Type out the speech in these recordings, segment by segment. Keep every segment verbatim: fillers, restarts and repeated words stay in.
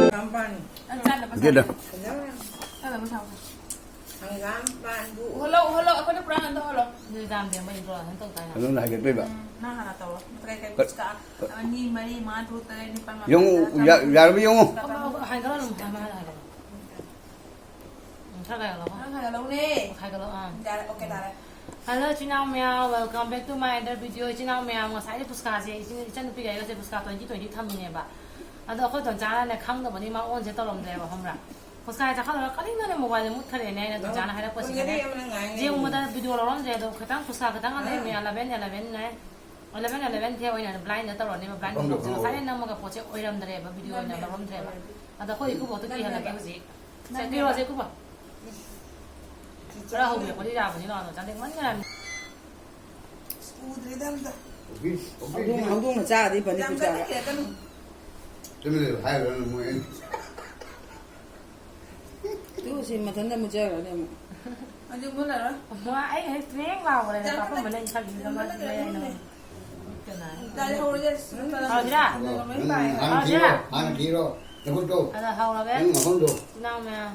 ꯍꯪꯒꯥꯝ ꯄꯥꯟ꯫ ꯅꯪ ꯆꯥꯅꯕ ꯏꯆꯦꯗ꯫ ꯁꯥꯎ꯫ ꯆꯥꯅꯕ ꯁꯥꯎ꯫ ꯍꯪꯒꯥꯝ ꯄꯥꯟꯕꯨ꯫ ꯎꯍꯜꯂꯣ, ꯎꯍꯜꯂꯣ, ꯑꯩꯈꯣꯏꯅ ꯄꯨꯔꯥ ꯍꯟꯗ ꯎꯍꯜꯂꯣ꯫ ꯑꯗꯨ ꯌꯥꯝꯗꯦ, ꯃꯣꯏ introduction ꯇꯧ ꯇꯥꯏꯅ꯫ ꯑꯗꯨꯝꯅ ꯍꯥꯏꯒꯠꯇꯣꯏꯕ꯫ ꯎꯝ, ꯅꯪ ꯍꯥꯟꯅ ꯇꯧꯔꯣ꯫ ꯀꯩ, ꯀꯩ, ꯀ-, ꯀ-, ꯑꯅꯤ, ꯃꯔꯤ, ꯃꯉꯥ, ꯇꯔꯨꯛ, ꯇꯔꯦꯠ, ꯅꯤꯄꯥꯜ, ꯃꯥꯄꯜ, ꯌꯦꯡꯉꯨ, ꯇꯔꯥ, ꯌꯥ-, ꯇꯔꯥꯃꯉꯥ꯫ ꯌꯥꯔꯕ ꯌꯦꯡꯉꯨ꯫ ꯍꯥꯏꯒꯠꯂꯣ ꯑꯗꯨꯝ, ꯍꯥꯏꯒꯠꯂꯣ, ꯍꯥꯏꯒꯠꯂꯣ꯫ ꯎꯝ, ꯈꯔ ꯈꯥꯏꯒꯠꯂꯣ꯫ ꯅꯪ ꯈꯥꯏꯒꯠꯂꯧꯅꯦ꯫ ꯈꯥꯏꯒꯠꯂꯣ, ꯑꯥ꯫ ꯌꯥꯔꯦ, okay, ꯇꯥꯔꯦ꯫ Hello, ꯏꯆꯤꯟ ꯏꯅꯥꯎ ꯃꯌꯥꯝ, welcome back to my other video. ꯏꯆꯤꯟ ꯏꯅꯥꯎ ꯃꯌꯥꯝ, ꯉꯁꯥꯏꯗꯤ ꯐꯨꯁꯀꯥꯁꯦ ꯏꯆꯤꯟ-, ꯏꯆꯟꯅꯨꯄꯤꯒ ꯑꯩꯒꯁꯦ ꯐꯨꯁꯀꯥ twenty twenty ꯊꯝꯃꯤꯅꯦꯕ꯫ ꯑꯗꯣ ꯑꯩꯈꯣꯏ ꯗꯣꯟꯆꯥꯅꯅꯦ ꯈꯪꯗꯕꯅꯤ, ꯃꯥ ꯑꯣꯟꯁꯦ ꯇꯧꯔꯝꯗ꯭ꯔꯦꯕ, ꯈꯪꯕ꯭ꯔꯥ? ꯐꯨꯁꯀꯥ ꯆꯥꯈꯠꯂꯒ ꯀꯔꯤꯅꯣꯅꯦ ꯃꯣꯕꯥꯏꯜꯁꯦ ꯃꯨꯠꯈ꯭ꯔꯦꯅꯦ ꯍꯥꯏꯅ ꯗꯣꯟꯆꯥꯅ ꯍꯥꯏꯔꯛꯄꯁꯤꯗꯅꯦ, ꯄꯨꯡ ꯑꯅꯤ ꯑꯃꯅ ꯉꯥꯏ ꯌꯦꯡꯕꯗ ꯉꯥꯏꯔꯤꯅꯦ꯫ Video ꯂꯧꯔꯝꯗ꯭ꯔꯦ, ꯑꯗꯣ ꯈꯤꯇꯪ ꯐꯨꯁꯀꯥ ꯈꯤꯇꯪ ꯉꯜꯂꯦ, ꯑꯥ꯫ Eleven, eleven ꯅꯦ꯫ Eleven, eleven ꯊꯦ ꯑꯣꯏꯅ blindꯗ ꯇꯧꯔꯅꯦꯕ, blind ꯃꯐꯝꯗꯣ ꯃꯐꯝꯁꯦ ꯈꯪꯍꯧꯔꯣꯏ꯫ ꯉꯁꯥꯏꯅ ꯅꯝꯃꯒ ꯄꯣꯠꯁꯦ ꯑꯣꯏꯔꯝꯗ꯭ꯔꯦꯕ, video ꯑꯣꯏꯅ ꯃꯥꯅꯦ꯫ ꯂꯧꯔꯝꯗ꯭ꯔꯦꯕ꯫ ꯑꯗ ꯑꯩꯈꯣꯏ ꯏꯀꯨꯕꯣꯛꯇ ꯅꯪꯅꯦꯕ꯫ ꯀꯤꯍꯜꯂꯒꯦ ꯍꯧꯖꯤꯛ꯫ ꯅꯪꯅꯦꯕ꯫ ꯆꯠꯄꯤꯔꯣꯁꯦ, ꯏꯀꯨꯕꯣꯛ꯫ ꯈꯔ ꯍꯧꯕꯤꯔꯛꯄꯗꯤ ꯌꯥꯕꯅꯤ, ꯂꯥꯛꯑꯣ, ꯆꯥꯅꯤꯡꯃꯟꯈ꯭ꯔꯦ꯫ ꯑꯁ, ꯎꯗ꯭ꯔꯦꯗ ꯑꯝꯇ꯫ Office, office. ꯍꯧꯗꯣꯡ, ꯍꯧꯗꯣꯡꯅ ꯆꯥꯔꯗꯤ ꯐꯅꯤ, ꯌꯥꯝ ꯄꯨꯖꯥꯒ꯫ ꯀꯟꯅ ꯀꯤꯔꯛꯀꯅꯨ꯫ ꯇꯨꯃꯤꯟ ꯂꯩꯌꯨ ꯍꯥꯏꯔꯨꯔꯅꯨ ꯃꯣꯏ ꯑꯅꯤ꯫ ꯇꯨ, ꯁꯤ ꯃꯊꯟꯇ ꯃꯨꯠꯆꯈ꯭ꯔꯅꯤ ꯑꯃꯨꯛ꯫ ꯑꯗꯨ ꯃꯨꯠꯂꯔꯣꯏ꯫ ꯃꯥ ꯑꯩ ꯍꯦꯛ ꯇ꯭ꯔꯦꯡ ꯂꯥꯎꯕꯅꯦ, ꯌꯥꯝ ꯀꯟꯅ, ꯀꯥꯞꯄꯝꯕꯅ ꯑꯩ ꯈꯜꯂꯤꯅꯦ, ꯌꯥꯝ ꯀꯟꯅ ꯀꯃꯥꯏꯅ ꯀꯤꯔꯛꯀꯅꯨ꯫ ꯂꯩꯔꯤꯅꯣ? ꯀꯅꯥ? ꯗꯥꯏ ꯍꯧꯔꯁꯦ꯫ ꯍꯧꯔꯁꯤꯔꯥ? ꯂꯣꯏ ꯅꯪ ꯄꯥꯏꯔꯦ꯫ ꯍꯥꯟꯅ ꯍꯧꯔꯁꯤꯔꯥ? ꯊꯤꯔꯣ, ꯍꯥꯟꯅ ꯊꯤꯔꯣ꯫ ꯅꯈꯨꯠꯇꯣ꯫ ꯑꯗ ꯍꯧꯔꯒꯦ꯫ ꯅꯪ ꯃꯐꯝꯗꯣ꯫ ꯏꯅꯥꯎ ꯃꯌꯥꯝ꯫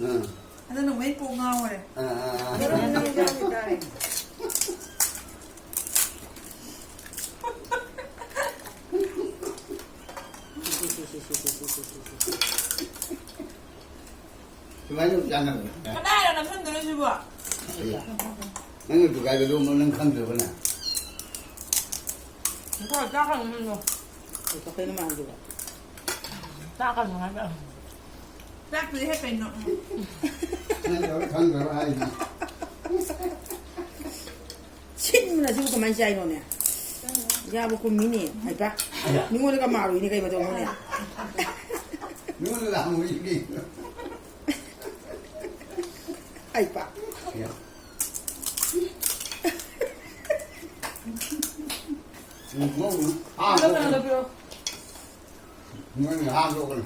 ꯑꯥ꯫ ꯑꯗꯨꯅ ꯃꯣꯏ ꯀꯣꯛ ꯉꯥꯎꯔꯦ꯫ ꯑꯥ, ꯑꯥ, ꯑꯥ꯫ ꯃꯔꯨꯞ ꯅꯪ ꯆꯥꯕ ꯇꯥꯔꯦ꯫ ꯁꯨꯃꯥꯏꯅ ꯑꯗꯨꯝ ꯆꯥꯟꯅꯕꯅꯦ꯫ ꯀꯗꯥꯏꯗ ꯅꯝꯁꯤꯟꯗꯣꯏꯅꯣ ꯁꯤꯕꯣ? ꯅꯪꯒꯤ ꯇꯨꯀꯥꯏꯕꯗꯣ ꯑꯃꯨꯛ ꯅꯪ ꯈꯪꯗ꯭ꯔꯕꯅꯦ? ꯅꯈꯣꯏ ꯆꯥꯛ ꯈꯔ ꯅꯝꯁꯤꯜꯂꯣ꯫ ꯀꯩ ꯀꯐꯩꯅ ꯃꯥꯟꯗ꯭ꯔꯤꯕ? ꯆꯥꯛ ꯀꯩꯅꯣ ꯍꯥꯏꯕ꯫ ꯆꯥꯛꯇꯨꯗꯤ ꯍꯦꯛ ꯀꯩꯅꯣ꯫ ꯅꯪ ꯂꯣꯏ ꯈꯪꯗ꯭ꯔꯕ ꯍꯥꯏꯁꯤꯅꯤ꯫ ꯁꯤꯟꯕꯅ ꯁꯤꯕꯨ ꯀꯃꯥꯏꯅ ꯆꯥꯏꯅꯣꯅꯦ? ꯌꯥꯕ ꯀꯨꯝꯃꯤꯅꯦ, ꯍꯥꯏꯕ꯫ ꯃꯤꯉꯣꯟꯗꯒ ꯃꯥꯔꯨꯏꯅꯦ ꯀꯩ ꯃꯇꯧꯅꯣꯅꯦ? ꯃꯤꯉꯣꯟꯗ ꯂꯥꯛꯑꯝꯃꯣꯏ ꯀꯩꯅꯣ? ꯍꯩꯄꯥ꯫ ꯎꯝ, ꯃꯧ, ꯑꯥ, ꯀꯩꯅꯣꯗ ꯄꯤꯔꯛꯑꯣ꯫ ꯅꯣꯏꯅ ꯍꯥꯞꯂꯛꯑꯣ꯫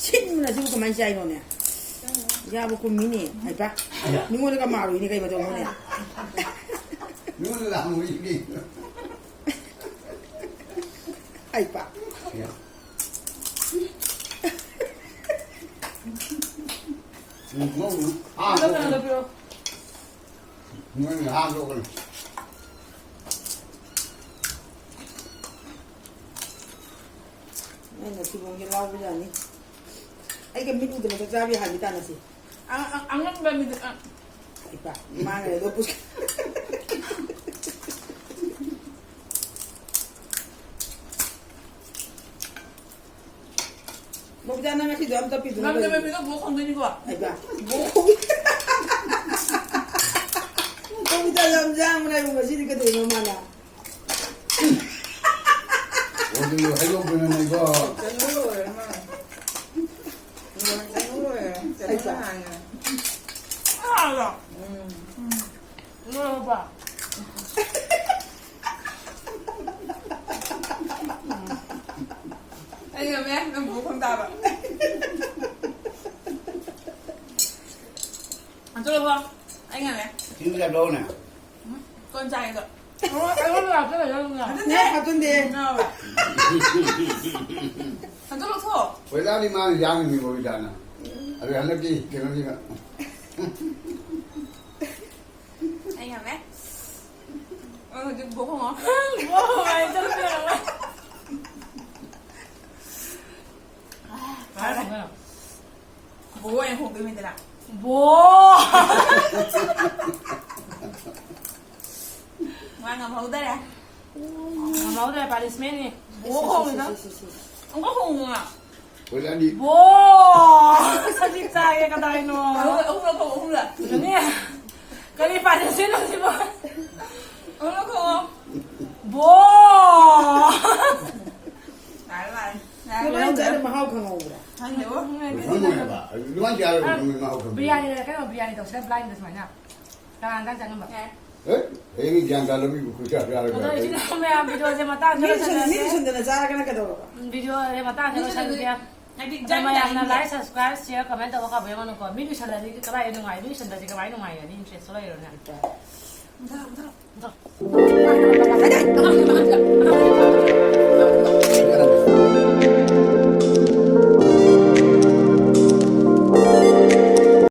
ꯁꯤꯟꯕꯅ ꯁꯤꯕꯨ ꯀꯃꯥꯏꯅ ꯆꯥꯏꯅꯣꯅꯦ? ꯌꯥꯕ ꯀꯨꯝꯃꯤꯅꯦ, ꯍꯩꯄꯥ꯫ ꯃꯤꯉꯣꯟꯗꯒ ꯃꯥꯔꯨꯏꯅꯦ ꯀꯩ ꯃꯇꯧꯅꯣꯅꯦ? ꯂꯥꯡꯕꯁꯤꯗꯤ꯫ ꯑꯩ ꯄꯥ꯫ ꯎꯝ, ꯃꯣꯏ ꯍꯥꯞꯄꯣ꯫ ꯅꯪ ꯀꯩꯅꯣꯗ ꯄꯤꯔꯛꯑꯣ꯫ ꯃꯣꯏ ꯍꯥꯞꯄꯣ ꯀꯩꯅꯣ꯫ ꯑꯩꯅ ꯊꯤꯕꯣꯡꯁꯦ ꯂꯥꯎꯕꯖꯥꯠꯅꯤ꯫ ꯑꯩꯒ ꯃꯤꯠ ꯎꯗꯅ ꯆꯥꯛ ꯆꯥꯕꯤ ꯍꯥꯏꯕꯤ ꯇꯥꯟꯅꯁꯤ꯫ ꯑ-, ꯑ-, ꯑꯉꯝꯕ ꯃꯤꯗꯨ, ꯑ꯫ ꯏꯄꯥ, ꯏꯃꯥꯅ ꯑꯗꯣ ꯄꯨꯁ-, ꯕꯕꯤꯇꯥ, ꯅꯪ ꯉꯁꯤꯗꯣ ꯑꯝꯇ ꯄꯤꯗꯅ ꯉꯝꯗꯕ ꯂꯩꯌꯨ꯫ ꯃꯤꯗꯣ ꯕꯣꯛ ꯈꯣꯡꯗꯣꯏꯅꯤꯀꯣ꯫ ꯏꯄꯥ, ꯕꯣꯛ ꯈꯣꯡ-, ꯕꯕꯤꯇꯥ ꯌꯥꯝ ꯌꯥꯡꯕꯅꯦ ꯉꯁꯤꯗꯤ, ꯀꯩꯗꯧꯔꯤꯅꯣ ꯃꯥꯅ? ꯑꯣ, ꯑꯗꯨ ꯍꯩꯗꯣꯛꯇꯅꯅꯦꯀꯣ꯫ ꯆꯠꯂꯨ ꯂꯣꯏꯔꯦ ꯃꯥ꯫ ꯂꯣꯏꯔꯦ, ꯆꯠꯂꯨ ꯂꯣꯏꯔꯦ꯫ ꯆꯠꯂꯨ ꯍꯩꯃꯥ꯫ ꯍꯥꯟꯅ꯫ ꯎꯝ꯫ ꯎꯝ꯫ ꯂꯣꯏꯔꯕ? ꯑꯩ ꯉꯝꯃꯦ, ꯅꯪ ꯕꯣꯛ ꯈꯣꯡ ꯇꯥꯕ꯫ ꯆꯠꯂꯨꯀꯣ, ꯑꯩ ꯉꯝꯃꯦ꯫ ꯏꯁꯤꯡ ꯆꯥꯗꯧꯅꯦ꯫ ꯎꯝ, ꯀꯣꯟ ꯆꯥꯏꯗꯣ꯫ ꯑꯣ, ꯑꯩꯉꯣꯟꯗ ꯂꯥꯛꯇꯣꯏꯔꯣ, ꯅꯪꯅ? ꯑꯗꯨꯅꯦ꯫ ꯅꯪ ꯍꯥꯞꯆꯤꯟꯗꯦ꯫ ꯉꯥꯎꯔꯦ꯫ ꯑꯗꯨ ꯂꯧꯊꯣꯛꯑꯣ꯫ ꯍꯣꯏꯗꯥꯗꯤ ꯃꯥꯅ ꯌꯥꯡꯉꯤꯅꯤ, ꯍꯣꯏꯗꯥꯅ꯫ ꯑꯗꯨ ꯍꯟꯗꯛꯀꯤ ꯀꯩꯅꯣꯒꯤꯅ꯫ ꯑꯩ ꯉꯝꯃꯦ꯫ ꯑꯣ, ꯍꯧꯖꯤꯛ ꯕꯣꯛ ꯈꯣꯡꯉꯣ꯫ ꯕꯣꯛ ꯈꯣꯡꯉꯣ ꯍꯥꯏ ꯆꯠꯄ ꯌꯥꯔꯣꯏ꯫ ꯐꯔꯦ꯫ ꯕꯣꯛ ꯑꯣꯏꯅ ꯈꯣꯡꯗꯣꯏꯅꯤꯗꯅ꯫ ꯕꯣ! ꯃꯥ ꯉꯝꯍꯧꯗꯔꯦ꯫ ꯉꯝꯍꯧꯗ꯭ꯔꯦ, punishment ꯅꯤ꯫ ꯕꯣ ꯈꯣꯡꯉꯤꯗ꯫ ꯏꯁ, ꯏꯁ, ꯏꯁ, ꯏꯁ꯫ ꯑꯃꯨꯛꯀ ꯈꯣꯡꯉꯨ ꯉꯥ꯫ ꯍꯣꯏ, ꯅꯪꯗꯤ꯫ ꯕꯣ! ꯁꯖꯤꯛ ꯆꯥꯒꯦ ꯀꯗꯥꯏꯅꯣ? ꯑꯍꯨꯝꯂꯛ, ꯑꯍꯨꯝꯂꯛ ꯈꯣꯡꯉꯨ, ꯑꯍꯨꯝꯂꯛ꯫ ꯑꯗꯨꯅꯦ꯫ ꯀꯔꯤ punishment ꯅꯣ ꯁꯤꯕꯣ? ꯑꯍꯨꯝꯂꯛ ꯈꯣꯡꯉꯨ꯫ ꯕꯣ! ꯌꯥꯔꯦ, ꯌꯥꯔꯦ꯫ ꯌꯥꯔꯦ, ꯀꯃꯥꯏꯅ ꯌꯥꯔꯦ꯫ ꯆꯥꯔ ꯃꯍꯥꯎ ꯈꯪꯍꯧꯕ꯭ꯔꯥ? ꯈꯪꯗꯦꯕꯣ꯫ ꯈꯪꯉꯣꯏ ꯍꯥꯏꯕ꯫ ꯑꯗꯨꯃꯥꯏꯅ ꯆꯥꯔꯒ ꯑ, ꯈꯪꯉꯣꯏ ꯃꯍꯥꯎ ꯈꯪꯉꯣꯏ꯫ ꯕꯤꯔꯌꯥꯅꯤ, ꯀꯩꯅꯣ, ꯕꯤꯔꯌꯥꯅꯤ ꯇꯧꯁꯤꯔ blind ꯗ ꯁꯨꯃꯥꯏꯅ꯫ ꯀꯅꯥ ꯏꯟꯖꯥꯡ ꯆꯥꯅꯤꯡꯕ? ꯌꯥꯔꯦ꯫ ꯑꯦ? ꯍꯌꯦꯡ ꯒ꯭ꯌꯥꯟ ꯇꯥꯗꯕ ꯃꯤꯕꯨ ꯈꯨꯠ ꯆꯥ ꯆꯥꯔꯒ ꯑꯗꯣ ꯏꯆꯤꯟ ꯏꯅꯥꯎ ꯃꯌꯥꯝ video ꯁꯦ ꯃꯇꯥꯡ ꯃꯤ ꯆꯥꯅ ꯎꯁꯟ-, ꯃꯤ ꯁꯥꯟꯅꯔꯁꯦ꯫ ꯎꯁꯟꯗꯅ ꯆꯥꯔꯒꯅ ꯀꯩꯗꯧꯔꯕ? ꯎꯝ, video ꯁꯦ ꯃꯇꯥꯡ ꯃꯤ ꯆꯥꯅ ꯎꯁꯟꯗꯅ ꯁꯥꯟꯅꯔꯁꯦ꯫ ꯍꯥꯏꯗꯤ ꯑꯗꯣ ꯏꯟꯖꯥꯡ ꯃꯌꯥꯝꯅ ꯆꯥꯅꯤꯡꯗꯦ꯫ Like, subscribe, share, comment ꯇꯧꯕ ꯀꯥꯎꯕꯤꯔꯝꯒꯅꯨꯀꯣ꯫ ꯃꯤ ꯎꯁꯜꯂꯗꯤ ꯀꯗꯥꯏꯗ ꯅꯨꯡꯉꯥꯏ? ꯃꯤ ꯎꯁꯟꯗ꯭ꯔꯗꯤ ꯀꯃꯥꯏꯅ ꯅꯨꯡꯉꯥꯏꯒꯅꯤ? Interest ꯁꯨ ꯂꯩꯔꯣꯏꯅꯦ꯫ ꯃꯨꯊꯠꯂꯣ, ꯃꯨꯊꯠꯂꯣ꯫ ꯃꯨꯊꯠꯂꯣ꯫